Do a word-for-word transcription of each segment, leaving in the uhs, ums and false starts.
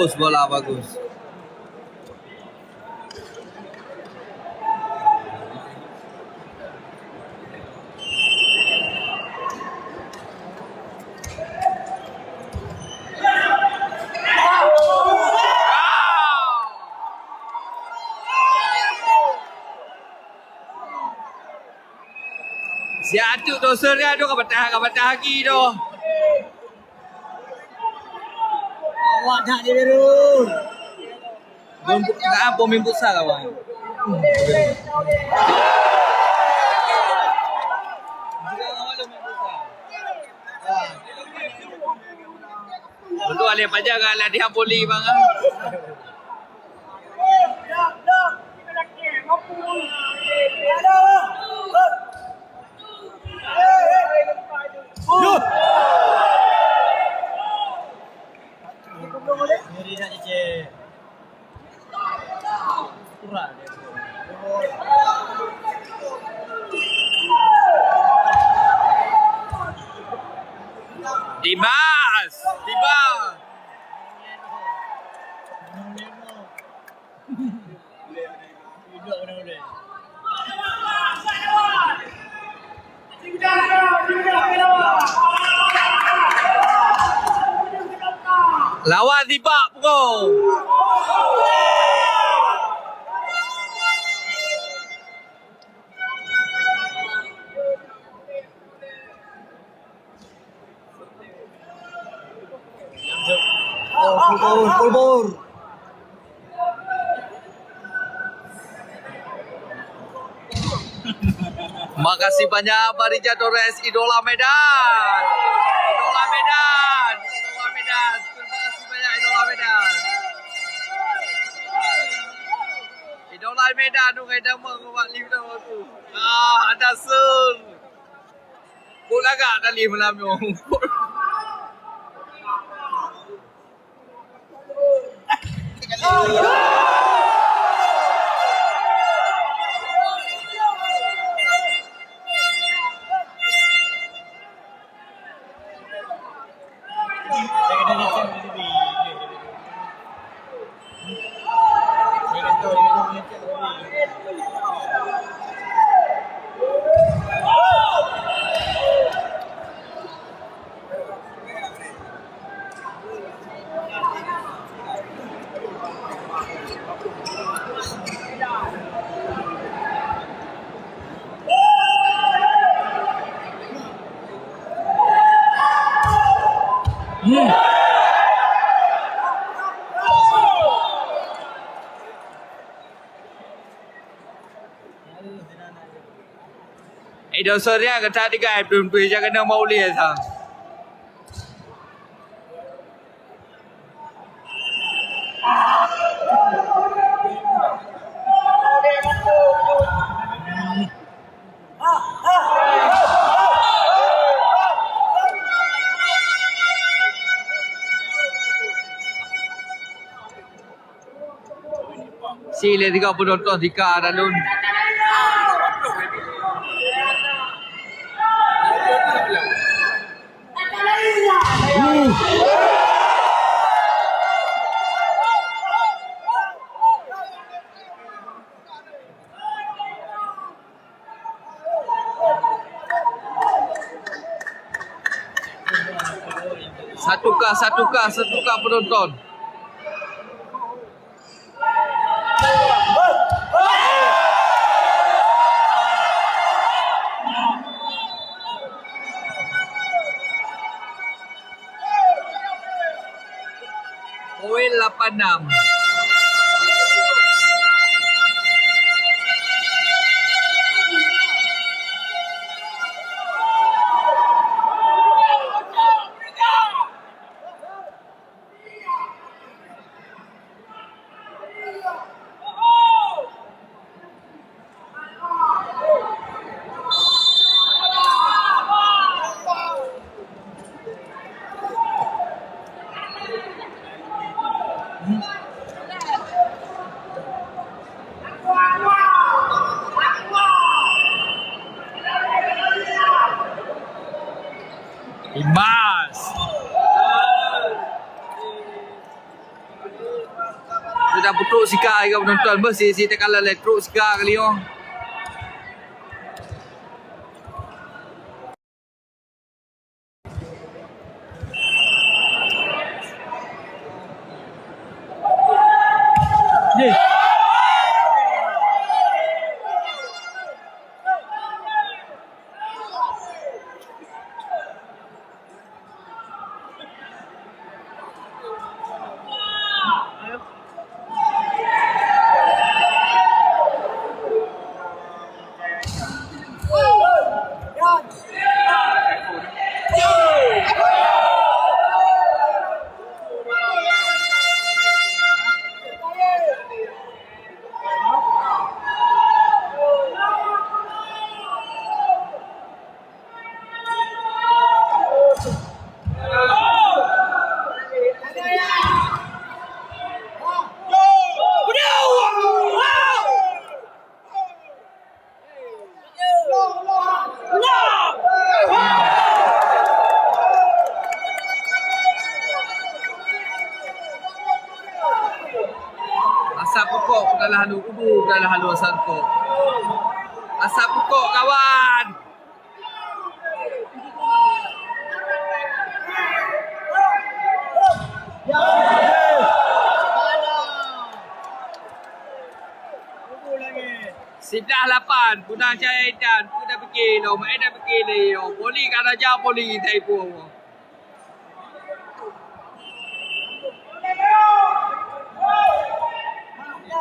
Bagus, bola bagus. Siat tu dosa dia tu, ka patah, ka patah lagi tu. Awak dah dibiru. Bom, ah, bom yang besar, kawan. Betul, alih pajar kan, alih dia poli, bang, ah. Dimas, Dimas. Lawan sibak pukul. Oh, full power, full power. Makasih banyak Barija Torres, idola Medan. Idola Medan. Idola Medan. Terima kasih banyak, idola Medan. Idola Medan tu, kata mak, mak Lim tu aku. Ah, ada sun. Kok lagak tadi malam nyoe. Eh, dosa dia kata tiga, eh, belum tulis jangan nama ulih, sa. Si lé tiga puluh ton tika dah lôn. Satu K, satu K, satu K penonton. Poin lapan enam. Imas. Sudah peutrok sika lagèe penonton beuh, si-si teuka lalai trok sika kali nyoe. Asap pukok peudalah halo kubu, peudalah halo asap pukok. Asap pukok, kawan. Siblah lapan, Bonang Cahaya Intan, peue tapike lom, eh, tapike lé, oh, Poli ka raja, Poli, tai po.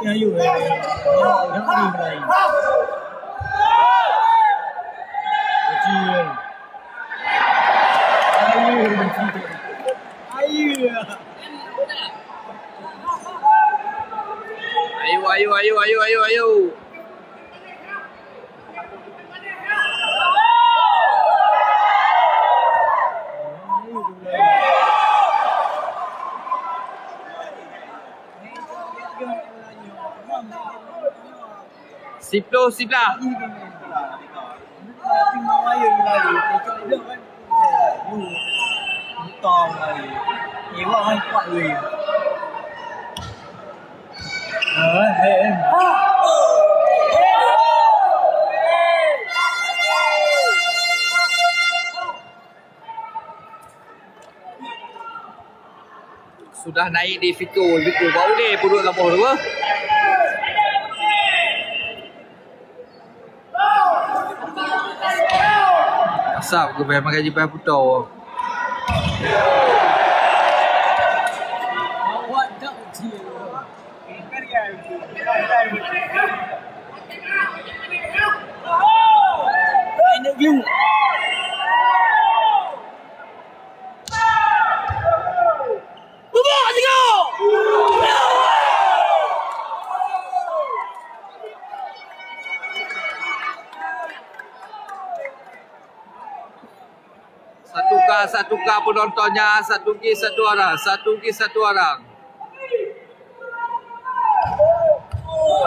Ayo, eh. Ayo, ayo, ayo. Kecil. Ayo, kecil. Ayo. Ayo, ayo, ayo, ayo, ayo, ayo. Siploh siblah. Sudah naik di Viko, Viko bak udeh peuduek laboh tu. Asap geubeh makai jibeh putôh. Satu ka, satu ka penontonnya, satu ki satu orang, satu ki satu orang.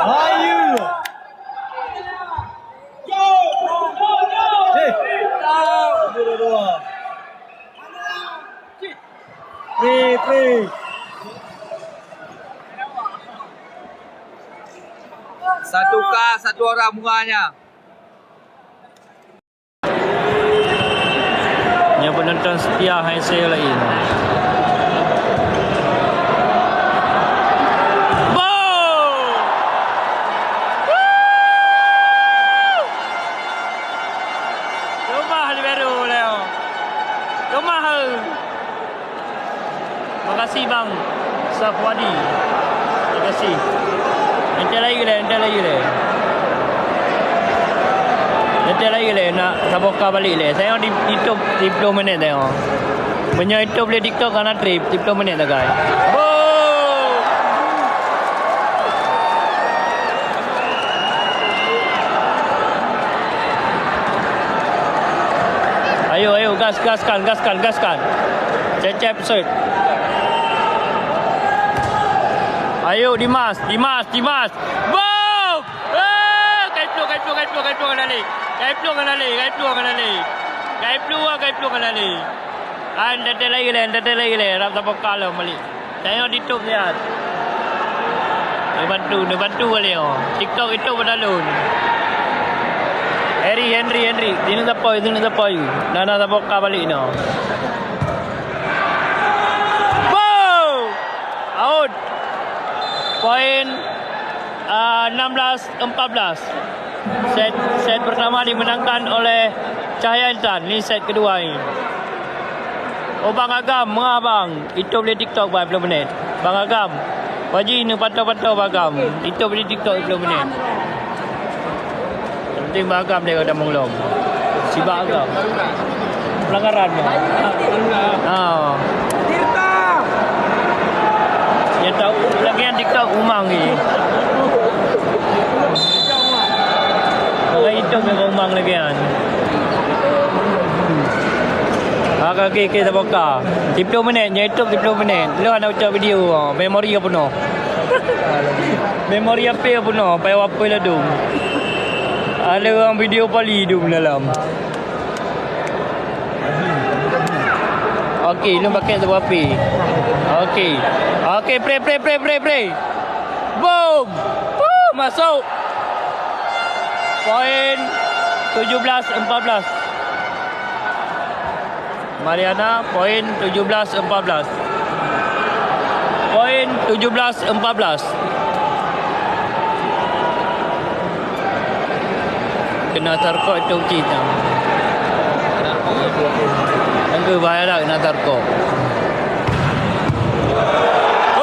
Ayo. Eh. Dua, dua, dua. Free, free. Satu ka, satu orang bunganya. Nyoe penonton setia hai saya lain. Boh! Woo! Leumah libero lé. Leumah, eh. Makasih, Bang Safwadi. Makasih. Entah lagi lé, entah lagi lé. Entah lagi lé, nak saboh ka balik lé. Saya di, di YouTube, di puluh minit saya. Meunyoe YouTube lé TikTok kana trip, di puluh minit sagai. Boh! Ayo, ayo, gas, gaskan, gaskan, gaskan. Cecep, set. Ayo, Dimas, Dimas, Dimas. Boh! Eh, kai plueng, kai plueng, kai plueng, kai plueng kana lé. Kai plueng kana lé, kai plueng kana lé. Kai plueng, kai plueng kana lé. Ah, nda teu lagi lé, nda teu lagi lé. Rab saboh ka lom balik. Tengok di top siat. Neubantu, neubantu balik, oh. TikTok itu beudalon. Henry, Henry, Henry. Sini siapa, sini siapa? Nah, nah, siapa ka balik, nah. Wow! Out. Poin, ah, enam belas empat belas. Set, set pertama dimenangkan oleh Cahaya Intan. Ni set kedua ni. Oh, Bang Agam, meuah, Bang. Itôb lé TikTok, bah, ploh menit. Bang Agam, Pak Haji, neupantau-pantau Bang Agam. Itôb lé TikTok ploh menit. Penting Bang Agam deh, kadang mengelom. Sibak Agam. Pelanggaran, Bang. Ha. Ya, tahu lagi yang TikTok umang ni. Orang itôb yang umang lagi kan. Ha, oke, oke, saboka. Tiga puluh minit, nyoe YouTube tiga puluh minit. Lôn hana ucok video, ha, memori ka peunoh. Memori H P ka peunoh, payah wapai ladum. Ada orang video pali dum dalam. Oke, lôn pakai saboh H P. Oke. Oke, pre, pre, pre, pre, pre. Boom! Woo, masuk. Poin tujuh belas empat belas. Mariana, poin tujuh belas empat belas. Poin tujuh belas empat belas. Kena tarkok itu cit. Tangga bahaya dah kena tarkok.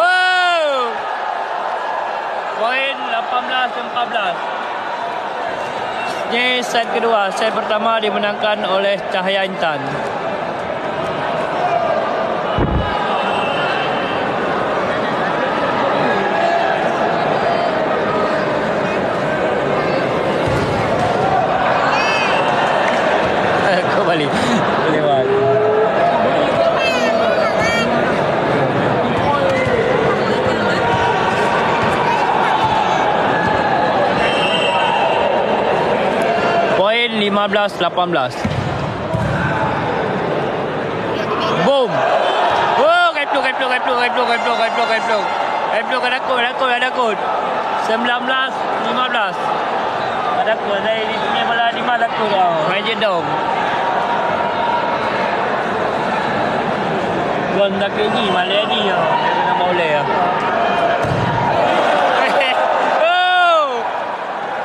Wow! Poin lapan belas empat belas. Nyoe set kedua, set pertama dimenangkan oleh Cahaya Intan. Kembali. Lewat. Poin lima belas lapan belas. Boom. Oh, keplok, keplok, keplok. Keplok, keplok, keplok, keplok. Keplok, ada kod, ada kod, ada kod. Sembilan belas lima belas. Ada kod, saya di sini bola lima satu dah. Main je dong. Gol tak ni, malah ni ya. Dia kena bola ya. Oh.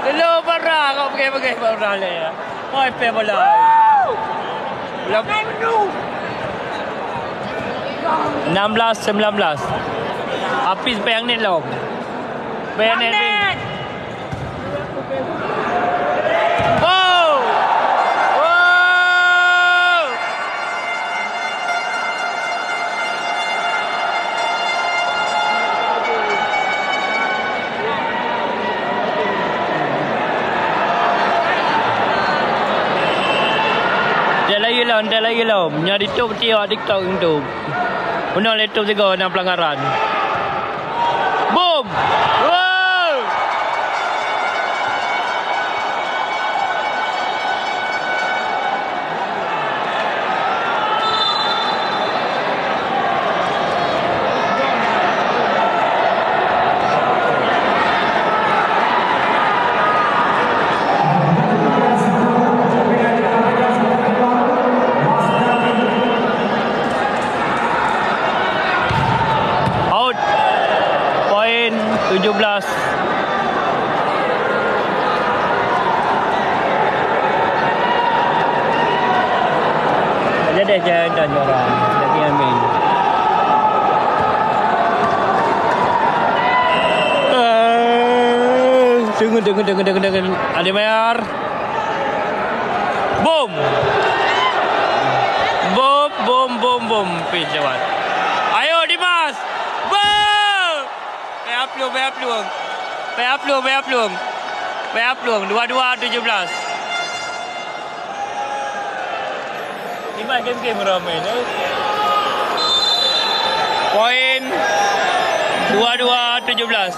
Lelo parah kau pegai-pegai parah le ya. Oi, peh bola. Bola. Enam belas sembilan belas. Hafiz payang net lom. Payang net. Net. Wow. Wow. Dah lagi lom, dah lagi lom. Nyoe di top tiok TikTok untuk. Unoe letup sigoe na pelanggaran. Boom! Wow! Out. Poin tujuh belas. Jadi jangan dan orang. Jadi amin. Eh, tunggu, tunggu, tunggu, tunggu, tunggu. Ada bayar. Boom! Boom, boom, boom, boom. Pih jawat. Ayo, Dimas! Boom! Payah plueng, payah plueng. Payah plueng, payah plueng. Payah plueng. Dua dua tujuh belas. Dimas game-game ramai, eh. Poin dua dua tujuh belas.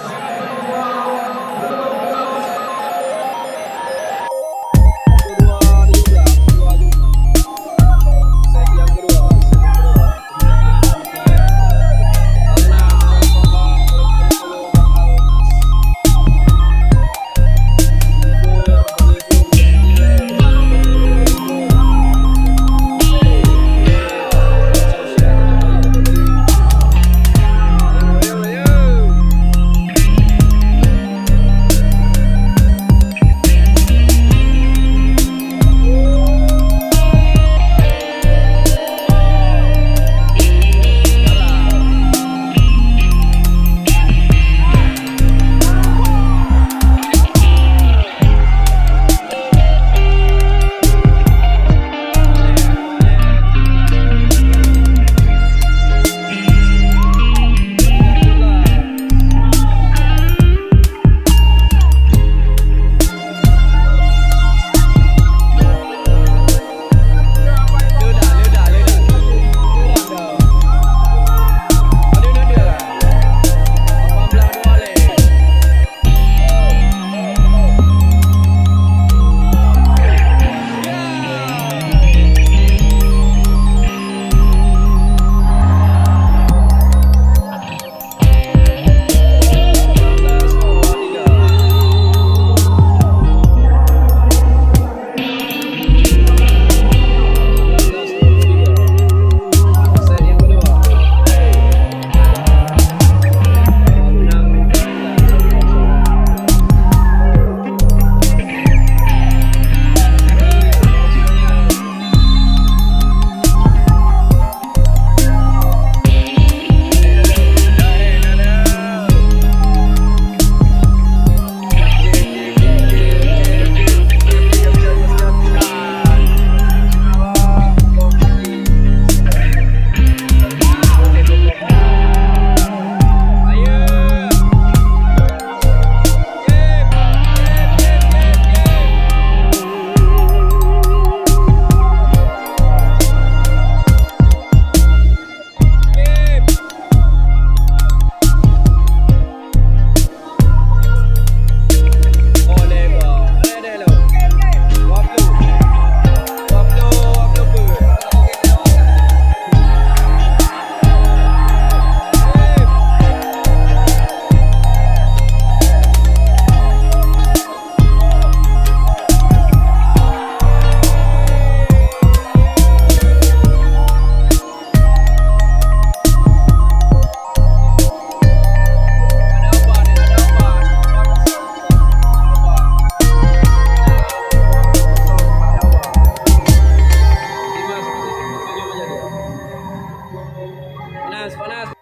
Panas, panas.